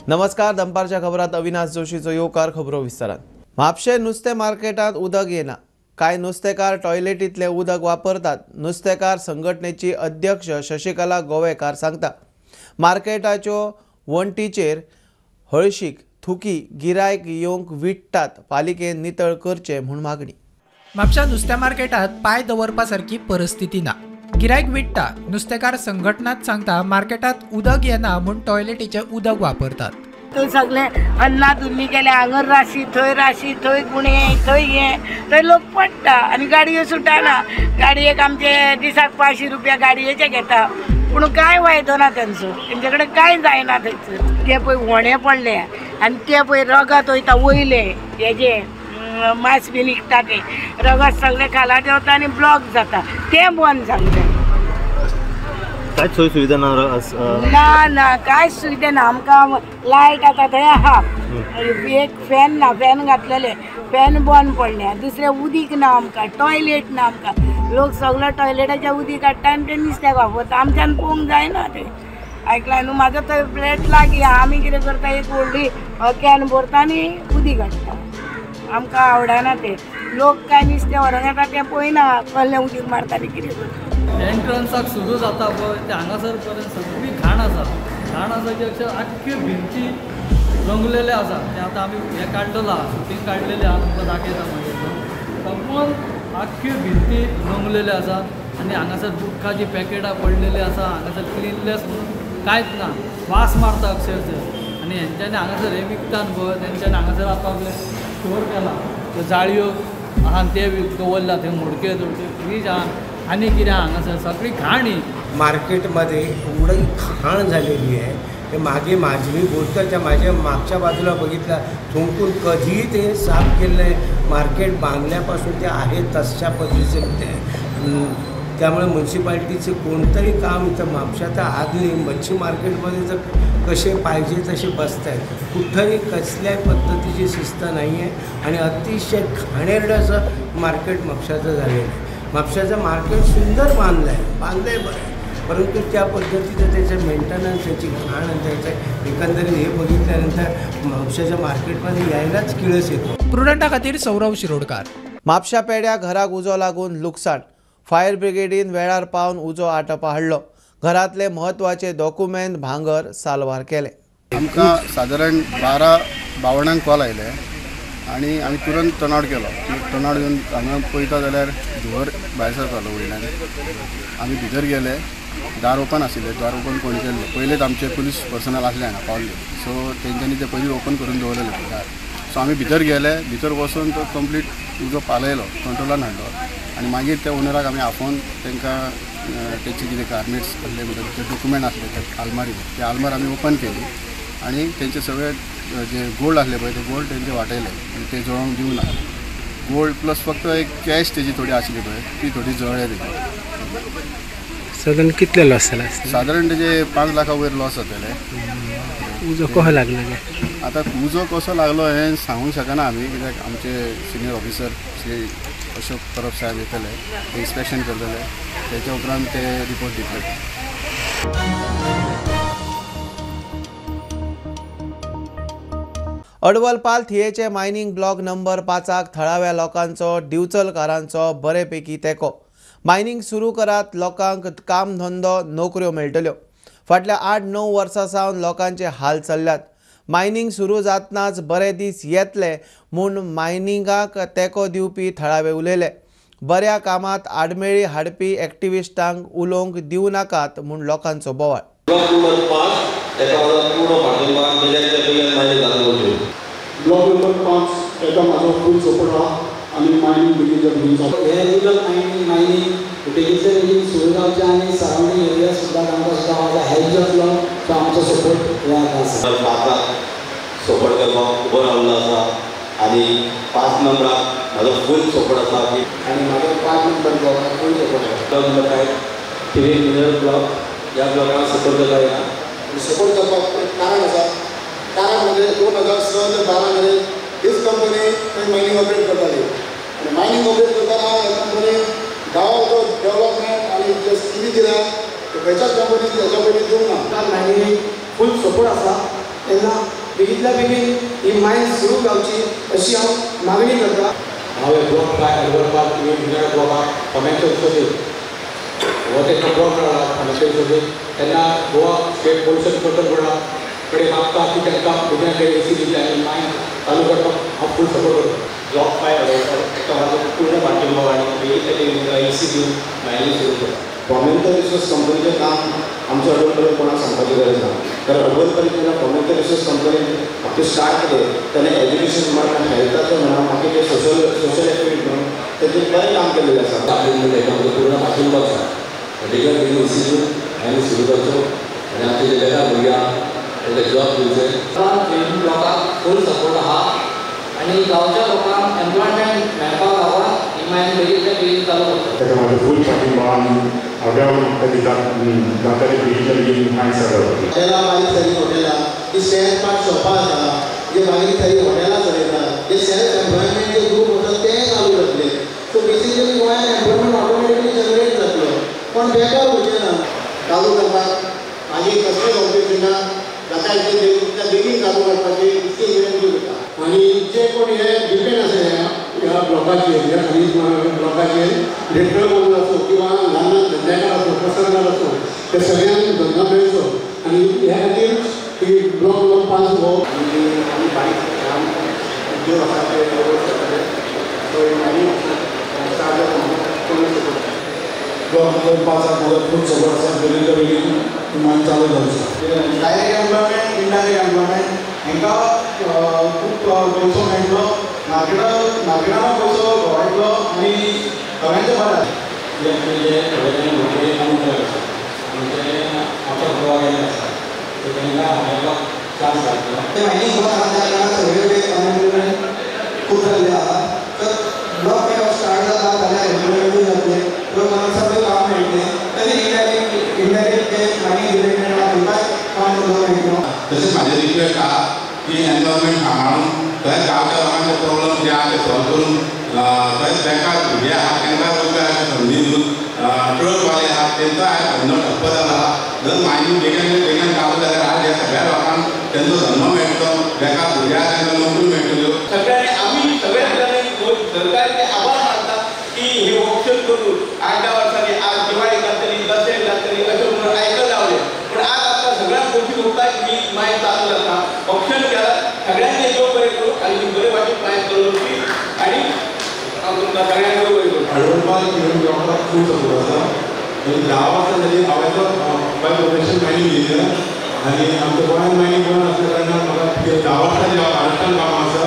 नमस्कार, दनपारच्या खबरात अविनाश जोशीचो येवकार. खबरो विस्तारान. म्हापशें नुस्तें मार्केटांत उदक येना. कांय नुस्तेकार टॉयलेटींतलें उदक वापरतात. नुस्तेकार संघटनेची अध्यक्ष शशिकला गोवेकार सांगता, मार्केटाच्यो वण्टीचेर हळशीक थुकी गिरायक येवंक विट्टात. पालिकेन नितळ करचें म्हूण मागणी. म्हापशा नुस्त्या मार्केटांत पांय दवरपा सारकी परिस्थिती ना. गिरायक विट्टा. नुस्तेकार संघटनात सांगता, मार्केटांत उदक येना म्हूण टॉयलेटीचें उदक वापरतात. थंय सगळे अन्ना धुन्नी केल्या, हांगर राशी, थंय राशी, थंय गुणे, थंय हे, थंय लोक पडटा आनी गाडयो सुटना. गाडयेक आमचे दिसाक 500 रुपया गाडयेचे घेता, पूण कांय फायदो ना तेंचो. तेंचे कडेन कांय जायना थंयसर. ते पळय व्हणे पडले आनी ते पळय रगत वयता वयले, हेजे मांस बी निघता, ते रगत सगळे खाला देंवता आनी ब्लॉक जाता. तें बंद जावंक. कांयच सोय सुविधा ना? ना ना, कांयच सुविधा ना आमकां. लायट आतां थंय आहा, एक फॅन ना, फॅन घातलेले, फॅन बंद पडले. दुसरें उदीक ना आमकां, टॉयलेट ना आमकां. लोक सगळे टॉयलेटाचें उदीक काडटा आनी तें नुस्त्याक वापरता. आमच्यान पळोवंक जायना तें. आयकलां न्हू? म्हाजो थंय फ्लॅट लागीं आहा. आमी कितें करता, एक व्हडली can भरता आनी उदीक हाडटा. आमकां आवडना तें. लोक कांय नुस्तें व्हरोंक येता तें पळयना, कसलें उदीक मारता आनी कितें करता. एंट्रन्साक सुरू जाता पळय ते हांगासर पर्यंत सगळी घाण आसा. घाण आसा की अक्षर आख्खी भिंची रंगलेले आसा. ते आतां आमी हें काडलेलो आहा, शुटींग काडलेलें आहा, तुमकां दाखयता मागीर. संपूर्ण आख्खी भिंती रंगलेले आसा आनी हांगासर गुटखाची पॅकेटां पडलेली आसा. हांगासर क्लिनलेस म्हणून कांयच ना. वास मारता अक्षरशः. आनी हेंच्यांनी हांगासर हें विकतात पळय, तेंच्यांनी हांगासर आपआपलें स्टोर केला. त्यो जाळयो आहा ते दवरला, थंय मोडके दवरले, फ्रीज आहा आनी कितें हांगासर सगळी घाण. ही मार्केटमध्ये एवढी घाण झालेली आहे. ते मागे माझी बोलताच्या माझ्या मागच्या बाजूला बघितला, थुंकून कधीही ते साफ केलं नाही. मार्केट बांधल्यापासून ते आहे तशा पद्धतीचे ते. त्यामुळे म्युन्सिपाल्टीचे कोणतंही काम इथं म्हापशात आज नाही. मच्छी मार्केटमध्ये जर कसे पाहिजे तसे बसत आहेत, कुठंही कसल्याही पद्धतीची शिस्त नाही आहे आणि अतिशय घाणेरडं असं मार्केट म्हापशाचं झालेलं आहे. म्हापशाचं मार्केट सुंदर बांधलं आहे, बांधलं आहे बरं आहे, परंतु त्या पद्धतीचं त्याचं मेंटेनन्स, त्याची घाण आणि त्याचं एकंदरीत हे बघितल्यानंतर म्हापशाच्या मार्केटमध्ये यायलाच किळस येतो. प्रुडंटा खातीर सौरव शिरोडकार. म्हापशा पेड्या घराक उजो लागून लुकसाण. फायर ब्रिगेडीन वेळार पावन उजो आटपा हाडलो. घरांतले म्हत्वाचे डॉक्युमेंट, भांगर साल्वार केले. आमकां सादारण 12:52 कॉल आयले आनी आमी तुरंत टर्नआउट केलो. टर्नआउट येवन हांगा पळयता जाल्यार धुंवर भायर सरतालो वयल्यान. आमी भितर गेले, दार ओपन आशिल्लें, दार ओपन कोणी केल्लें. पयलेच आमचे पुलीस पर्सनल आसले हांगा पावल्ले, सो तेंच्यांनी ते पयलीं ओपन करून दवरलेलें दार. सो आमी भितर गेले, भितर वचून तो कंप्लीट उजो पालयलो, कंट्रोलान हाडलो आनी मागीर त्या ओनराक आमी आपोवन तांकां तेचे कितें गार्मेंट्स आसले म्हणटा ते डॉक्युमेंट आसले ते आलमारी, ते आलमार आमी ओपन केली आनी तेंचे सगळे जे गोल्ड आसले पळय ते गोल्ड तेंचे वाटयले आनी ते जळोवंक दिवना. गोल्ड प्लस फक्त एक कॅश तेजी थोडी आशिल्ली पळय ती थोडी जळ्ळे तेजी. सादारण कितले लॉस जाला? सादारण तेजे 5 लाखा वयर लॉस जातले. उजो कसो लागलो? आतां उजो कसो लागलो हें सांगूंक शकना आमी, कित्याक आमचे सिनियर ऑफिसर श्री अशोक परब साहेब येतले, ते इन्स्पेक्शन करतले, तेच्या उपरांत ते रिपोर्ट दितले. अडवलपाल थियेचे मायनिंग ब्लॉक नंबर 5 थळाव्या लोकांचो, दिवचलकारांचो बरेपैकी तेंको. मायनिंग सुरू करात, लोकांक काम धंदो, नोकऱ्यो मेळटल्यो. फाटल्या 8-9 वर्सां सावन लोकांचे हाल चल्ल्यात. मायनिंग सुरू जातनाच बरे दीस येतले म्हूण मायनिंगाक तेंको दिवपी थळावे उलयले. बऱ्या कामात आडमेळी हाडपी एक्टिविस्टांक उलोवंक दिवं नाकात म्हूण लोकांचो बोवाळ. ब्लॉक नंबर 5 एका पूर्ण ब्लॉक नंबर 5 एका माझो फूल सपोर्ट आहा आनी मायनिंग बेगीन बेगीन हे इलिगल मायनिंग बेगीनच्या बेगीन सुरू जावचें आनी सरावंडींग एरिया सुद्दां तांकां सुद्दां म्हाजो हेल्प जातलो, तो आमचो सपोर्ट हे आतां आसा. 5 सपोर्ट करपाक उबो रावल्लो आसा आनी 5 नंबराक म्हाजो फूल सपोर्ट आसा. आनी म्हाजो 5 नंबर ब्लॉकाक फूल सपोर्ट आसा. ब्लॉक नंबर 5 थिवे मिनरल ब्लॉक ह्या ब्लॉकाक सपोर्ट करता येना. सपोर्ट करपाक कारण आसा, कारण म्हणजे 2006 ते 12 मेरेन हीच कंपनी थंय मायनिंग ऑपरेट करताली आनी मायनिंग ऑपरेट करतना ह्या कंपनी गांवाचो डेव्हलपमेंट आनी जे स्किमी दिल्या ते खंयच्याच कंपनीन हेच्या पयलीं दिवंक ना. मायनिंगेक फूल सपोर्ट आसा तेन्ना बेगींतल्या बेगीन ही मायन सुरू जावची अशी हांव मागणी करता. हांव ब्लॉक फाय अडवलपाक मिनरल ब्लॉकाक कॉमेंट सोदीत हो तेंकां ब्लॉक मेळ्ळा कॉमेंट सोदीत तेन्ना गोवा स्टेट पोल्युशन कंट्रोल बोर्डा कडेन मागता की तांकां बेगीन बेगीन एसी दिवची आनी मायन चालू करपाक हांव फूल सपोर्ट करता. ब्लॉक फाय अडवलपाक ताका म्हाजो पूर्ण पाठिंबो आनी बेगीन बेगीन एसी दिवन मायनींग सुरू करता. फॉमेंतर रिसोर्स कंपनीचें काम आमच्या अडवलपर्यंत कोणाक सांगपाची गरज ना, कारण अडवलपर्यंत जेन्ना फॉमेंतर रिसोर्स कंपनीन आपली स्टार्ट केलें तेन्ना एज्युकेशन म्हणा, हेल्थाचें म्हणा, बाकीचे सोशल एक्टिविटी म्हणून तेजें बरें काम केल्लें आसा. आपली पूर्ण पाठिंबो आसा, बेगीन बेगीन एसी दिवन मायनींग सुरू करचो आनी आमचे जे बेकार भुरगे आहा तांकां जॉब दिवचे. ब्लॉकाक फूल सपोर्ट आहा आनी गांवच्या लोकांक एम्प्लॉयमेंट मेळपाक लागून ही मायन बेगीनच्या बेगीन चालू करता. ताका म्हाजो फूल पाठिंबो आनी हांव म्हाका दिता जाता ते बेगीनच्या बेगीन मायन स्टार्ट जावपाची. हॉटेलां बारीक सारीक हॉटेलां, ती सेल्फ पार्ट शॉपां आसा, जे बारीक सारीक हॉटेलां चलयतात, जे सेल्फ एम्प्लॉयमेंट जे ग्रूप आसा ते चालू जातले. सो बेसिकली गोंयांत एम्प्लॉयमेंट ऑटोमॅटिकली जनरेट जातलो, पण बेकार उरचें ना. चालू करपाक मागीर कसलें कॉम्पिटिशन ना, जाता इतलें बेगीन चालू करपाची इतकी विनंती करता. आनी जे कोण हे डिपेंड आसा ह्या ब्लॉकाचेर, ह्या खनीज ब्लॉकाचेर रेटर म्हणून आसूं किंवा ल्हान ल्हान धंद्याकार आसूं, पसरकार आसूं, ते सगळ्यांक धंदो मेळचो आनी ह्या खातीर ही ब्लॉक नंबर 5 हो. आनी आमी बारीक ल्हान उद्योग आसा ते डेवलप करतले. सो आनी स्टार्ट जाता पूर्ण सपोर्ट. ब्लॉक नंबर 5 म्हाजो फूल सपोर्ट आसा, बेगीनच्या बेगीन मायन चालू जावची. डायरेक्ट एम्प्लॉयमेंट, इनडायरेक्ट एम्प्लॉयमेंट हांकां खूब पयसो मेळटलो, मार्केटान पयसो घोळटलो आनी सगळ्यांचें बरें. जे आमचे जे थोडे जाण भुरगे अनएम्प्लॉय आसा आनी ते आउट ऑफ गोवा गेल्ले आसा, सो तांकां हांगा चान्स जातलो. ते मायनींग बंद आसा त्या कारणान सगळे अनएम्प्लॉयमेंट खूब जाल्ले आसा. तर ब्लॉक फाय स्टार्ट जाता जाल्यार एम्प्लॉयमेंटूय जातलें, लोकांक काम मेळटलें, तशें इनडायरेक्ट ते मायनींग रिलेटेड आसा तांकांय काम मेळटलो. तशेंच म्हाजें रिक्वेस्ट आहा की एनवायरमेंट सांबाळून थंय गांवच्या लोकांचे प्रॉब्लम जे आहा ते सॉल्व करून थंय बेकार भुरगे आहा तांकां रोजगाराची संदी दिवन ट्रकवाले आहा तेंचो आयज धंदो ठप्प जाला आहा. जर मायनींग बेगीन बेगीन चालू जाल्यार आज ह्या सगळ्या लोकांक तेंचो धंदो मेळटलो, बेकार भुरगे आहा तांकां नोकरी मेळटल्यो. सगळ्यांनी आमी सगळ्या जाणांनी सरकारचे आभार मानता की हे ऑप्शन करून 8-10 वर्सांनी आज दिवाळी जातली, दसऱ्याक जातली अशें म्हणून आयकत रावले, पूण आज आमकां सगळ्यांक खोशी भोगता की मायन चालू जाता. ऑप्शन केला सगळ्यांनी देव बरें करूं आनी बरे वाटेन मायन चलोवची आनी हांव तुमकां सगळ्यांक देव बरें करूं. अडवलपाक इव्हन ब्लॉकाक खूब सपोर्ट आसा. 10 वर्सां जाली हांव as by profession mining engineer आनी आमच्या गोंयांत मायनींग बंद आसल्या कारणान म्हाका 10 वर्सां जाली हांव महाराष्ट्रान काम आसा.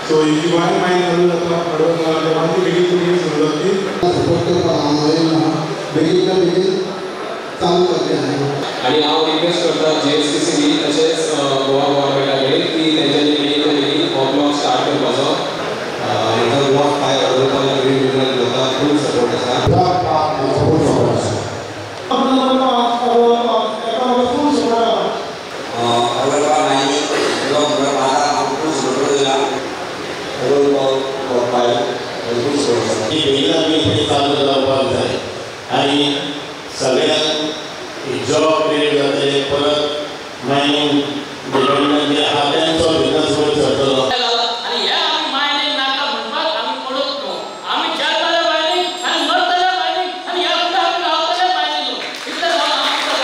सो ही गोंयांत मायन चालू जाता अडवलपाक बेगीन बेगीन सुरू जातली. सपोर्ट करपाक हांव येयला, बेगीनच्या बेगीन चालू करचें. आनी हांव रिक्वेस्ट करता GSPCB तशेंच गोवा गव्हर्मेंटा कडेन की तेंच्यांनी बेगीनच्या बेगीन हो ब्लॉक स्टार्ट करपाचो. हेजो ब्लॉक 5 अडवलपाक मिनरल ब्लॉकाक फूल सपोर्ट आसा. ब्लॉक 5 फूल सपोर्ट आसा. अडवलपाक मायनींग ब्लॉक नंबर 5 फूल सपोर्ट दिला. अडवलपाक ब्लॉक 5 फूल सपोर्ट आसा. ही बेगीन बेगीन चालू जावपाक जाय आनी सगळ्यांक जॉब क्रिएट जातले, परत मायनींग डिपार्टमेंट जे आहा तेंचो बिजनस वयर सरतलो. आनी हे आमी मायनींग नाका म्हणपाक आमी पडत न्हू. आमी जेतले मायनींग आनी मरतले मायनींग आनी ह्या फुडें आमी रावतले मायनींग. इतलें हांव तुमकां.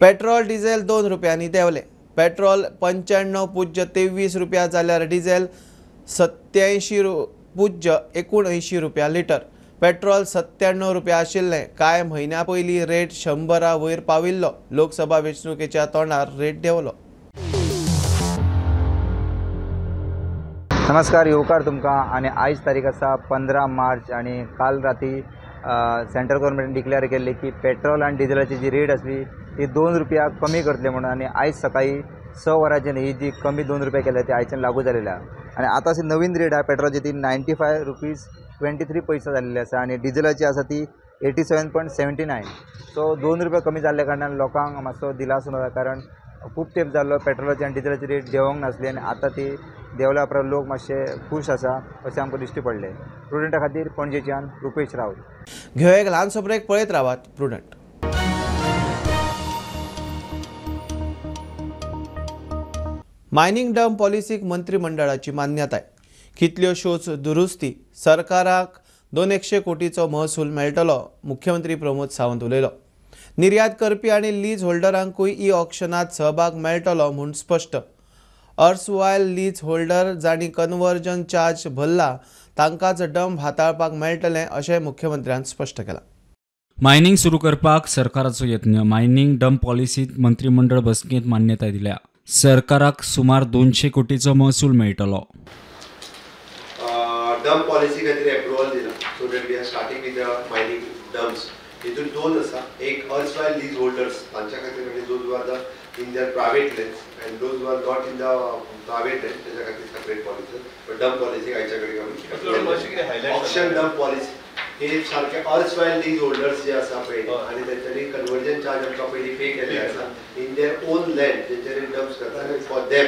पेट्रोल डिझेल 2 रुपयांनी देंवलें. पेट्रोल 95.23 रुपया जाल्यार डिझेल 87.79 रुपया लिटर. पेट्रोल 97 रुपया आशिल्लें. कांय म्हयन्या पयलीं रेट 100 वयर पाविल्लो. लोकसभा वेंचणुकेच्या तोंडार रेट देंवलो. नमस्कार, येवकार तुमकां. आनी आयज तारीख आसा 15 मार्च आनी काल राती सेंट्रल गव्हर्मेंटान डिक्लेअर केल्लें की पेट्रोल आनी डिझेलाची जी रेट आसली ती 2 रुपया कमी करतले म्हणून. आनी आयज सकाळीं 6 वरांचेर ही जी कमी 2 रुपया केल्या ती आयच्यान लागू जालेली आसा. आनी आतां अशी नवीन रेट आसा पेट्रोलाची ती 95 रुपीज 23 पैसा जाल्ली आसा आनी डिझेलाची आसा ती 87.79. सो 2 रुपया कमी जाल्ल्या कारणान लोकांक मातसो दिलासो मेळ्ळा, कारण खूब तेंप जाल्लो पेट्रोलाची आनी डिझेलाची रेट देंवोंक नासली आनी आतां ती देंवल्या उपरांत लोक मातशे खूश आसा अशें आमकां दिश्टी पडलें. प्रुडंटा खातीर पणजेच्यान रुपेश राऊत. घेवया एक ल्हानसो ब्रेक, पळयत रावात प्रुडंट. मायनिंग डंप पॉलिसीक मंत्रिमंडळाची मान्यताय. कितल्योश्योच दुरुस्ती, सरकाराक 200 कोटीचो महसूल मेळटलो, मुख्यमंत्री प्रमोद सावंत उलयलो. निर्यात करपी आनी लीज होल्डरांकूय ई ऑक्शनात सहभाग मेळटलो म्हूण स्पश्ट. अर्सवायल लीज होल्डर जांणी कन्वर्जन चार्ज भरला तांकांच डंप हाताळपाक मेळटलें अशें मुख्यमंत्र्यान स्पश्ट केलां. मायनिंग सुरू करपाक सरकाराचो यत्न. मायनिंग डंप पॉलिसीत मंत्रिमंडळ बसकेंत मान्यताय दिल्या. सरकाराक सुमार 200 कोटीचो महसूल मेळटलो. डंप पॉलिसी खातीर एप्रुवल दिला, so that we are starting with the mining dumps. हितून दोन आसा, एक अर्सवायल लीज होल्डर्स तांच्या खातीर आनी those who are the in their private lands and those who are not in the private land तेच्या खातीर separate policy. But dump policy आयच्या कडेन आमी ऑक्शन डंप पॉलिसी हे सारखे अर्सवायल लीज होल्डर्स जे आसा पळय आनी तेंच्यांनी कन्वर्जन चार्ज आमकां पयलीं पे केल्ले आसा इन their own land तेंच्यांनी डम्प्स करता आनी for them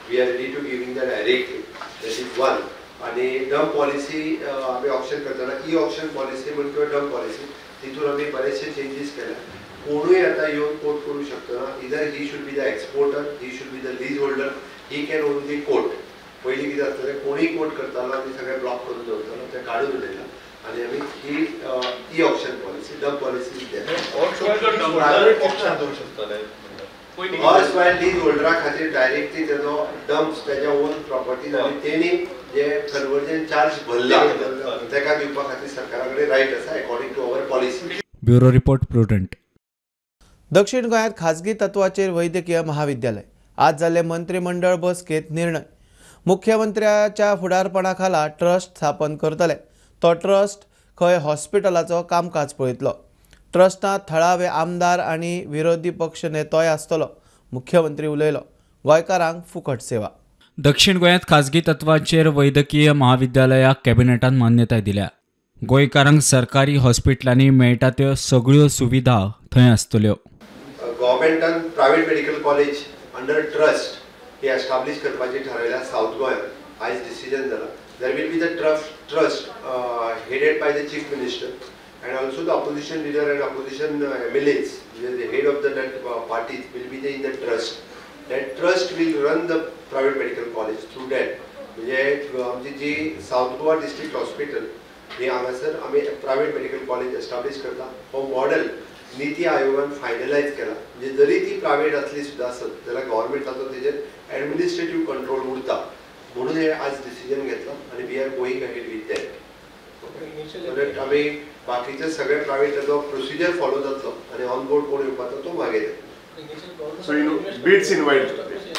we are ready to giving the directly, that is one. आनी डंप पॉलिसी आमी ऑक्शन करतना ई ऑक्शन पॉलिसी म्हण किंवा डंप पॉलिसी तितून आमी बरेचशे चेंजीस केल्या. कोणूय आतां येवन कोट करूं शकतना, either he should be the exporter, he should be the lease holder, he can only quote. पयलीं कितें आसतलें, कोणूय कोट करतालो आनी सगळें ब्लॉक करून दवरतालो, तें काडून उडयलां आनी आमी ही e auction policy dump policy erstwhile lease होल्डरा खातीर डायरेक्टली तेजो डम्प्स तेज्या ओन प्रॉपर्टीज आनी तेणी जे कन्वर्जन चार्ज भरला तेका दिवपा खातीर सरकारा कडेन रायट आसा according to our policy. Bureau report, Prudent. दक्षिण गोंयांत खाजगी तत्वाचेर वैद्यकीय महाविद्यालय. आज जाल्ले मंत्रिमंडळ बसकेंत निर्णय. मुख्यमंत्र्याच्या फुडारपणा खाला ट्रस्ट स्थापन करतले. तो ट्रस्ट खंय हॉस्पिटलाचो कामकाज पळयतलो. ट्रस्टांत थळावे आमदार आनी विरोधी पक्ष नेतोय आसतलो, मुख्यमंत्री उलयलो. गोंयकारांक फुकट सेवा. दक्षिण गोंयांत खाजगी तत्वाचेर वैद्यकीय महाविद्यालयाक कॅबिनेटान मान्यताय दिल्या. गोंयकारांक सरकारी हॉस्पिटलांनी मेळटा त्यो सगळ्यो सुविधा थंय आसतल्यो. गव्हर्मेंटान private medical college under trust ही एस्टाब्लीश करपाची ठरयल्या सावथ गोंयांत. आयज डिसिजन जाला. There will be the trust headed by the chief minister and also the opposition leader and opposition MLAs, the head of the that parties will be in the trust. That trust will run the private medical college through that. म्हणजे आमची जी south Goa district hospital ही हांगासर आमी private medical college establish करता. हो model नीती आयोगान finalise केला. म्हणजे जरी ती प्रायवेट आसली सुद्दां आसत जाल्यार गव्हर्मेंटाचो तेजेर एडमिनिस्ट्रेटीव कंट्रोल उरता म्हणून हे आज डिसिजन घेतला आनी we are going ahead with that. आमी बाकीचे सगळे प्रायवेट ताचो प्रोसिजर फॉलो जातलो आनी ऑन बोर्ड कोण येवपाचो तो मागीर.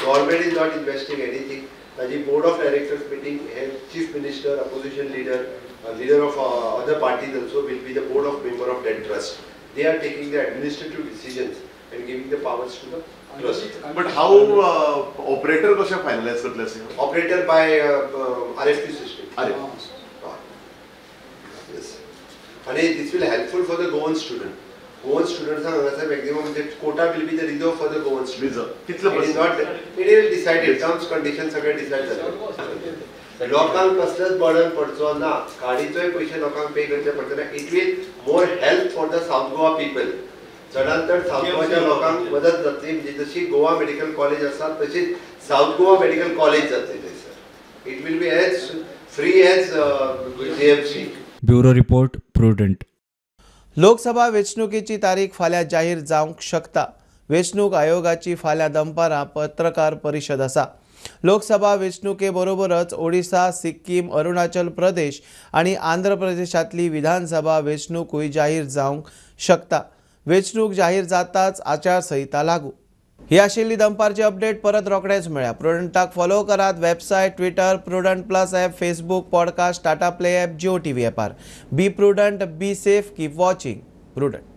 Government is not investing anything. ताजी board of directors meeting hey chief minister, opposition leader, leader of other parties also will be the board of member of that trust. They are taking the administrative decisions and giving the powers to the trust. But how operator कशें finalise करतले? Operator by RFP system. Yes. And this will helpful for the Goan student. Goan students हांगासर maximum quota will be the reserve for the Goan student. Reserve. कितलो It is not. It will decided. Terms conditions सगळे decide जातले. लोकांक कसलेच burden पडचो ना, गाडीचोय पयशे लोकांक pay करचे पडचे ना. It will more help for the South Goa people. चडांत चड सावथ गोवाच्या लोकांक मदत जातली. म्हणजे जशी गोवा मेडिकल कॉलेज आसा तशीच सावथ गोवा मेडिकल कॉलेज जातली थंयसर. It will be as free as GMC. Bureau report, Prudent. Lok Sabha वेंचणुकेची तारीख फाल्यां जाहीर जावंक शकता. वेंचणूक आयोगाची फाल्यां दनपारां पत्रकार परिशद आसा. लोकसभा वेंचणुके बरोबरच ओडिसा, सिक्कीम, अरुणाचल प्रदेश आनी आंध्र प्रदेशांतली विधानसभा वेंचणुकूय जाहीर जावंक शकता. वेंचणूक जाहीर जाताच आचारसंहिता लागू. ही आशिल्ली दनपारची अपडेट. परत रोखडेच मेळया. प्रुडंटाक फॉलो करात. Website, Twitter, Prudent plus app, Facebook, podcast, Tata Play app, Jio TV ॲपार. Be prudent, be safe, keep watching Prudent.